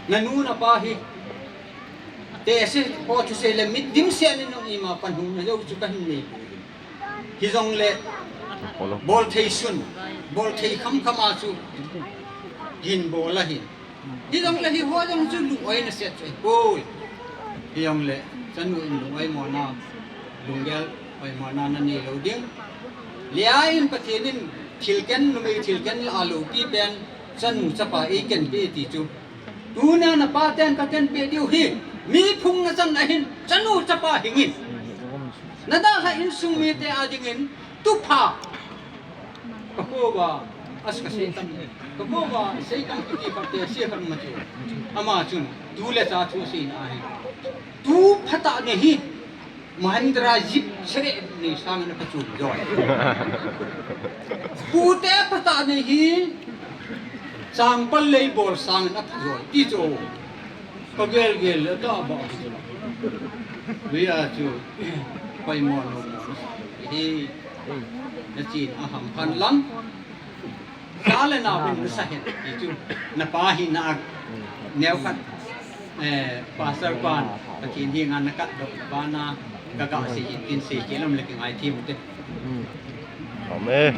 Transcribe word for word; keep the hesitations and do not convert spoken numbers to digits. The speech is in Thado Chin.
Nanu napa hi. Te se, po chu se le mit dim se le nung ima pan hung na jo chu ka hin nei. Hijongle, bol thei sun, bol thei kham kham a chu hin bol ahi. Hijongle hi ho jong chu lung-oi na set chu. Oi. Hijongle, chanu in lung-oi mo na, lunggel oi mo na na nei lou ding. Lia in Pathen in thil ken, numei thil ken la lou pi pen, chanu chapa ei ken pi ti chu. Tuna napa ten ka ken pi diu hi, mi phung na chan ahin, chanu chapa hingin. Na dalha insung mite a dingin, tupha. Ka kho ba, as ka sei tam. Ka kho ba, sei tam kiti khat te, sei khat ma chu. Ama chun, tu le cha thu sei na hi. Tu phatah nei hi. Mahindra Jeep sere nei sangin a pha chom joi. Pute phatah nei hi. Changpal lei bol sangin a pha joi. Ti chu. Ka gel gel le ta ba. Via chu. Pai mo no mo. Hi. Na chin a ham phan lang. Sa le na vin na sa hen ti chu. Na pa hi na neo khat, eh, pastor pan, Pathen hi nga na kat dok na ba na ka ga se hin tin se ke lam le ki ngai thim te. Amen.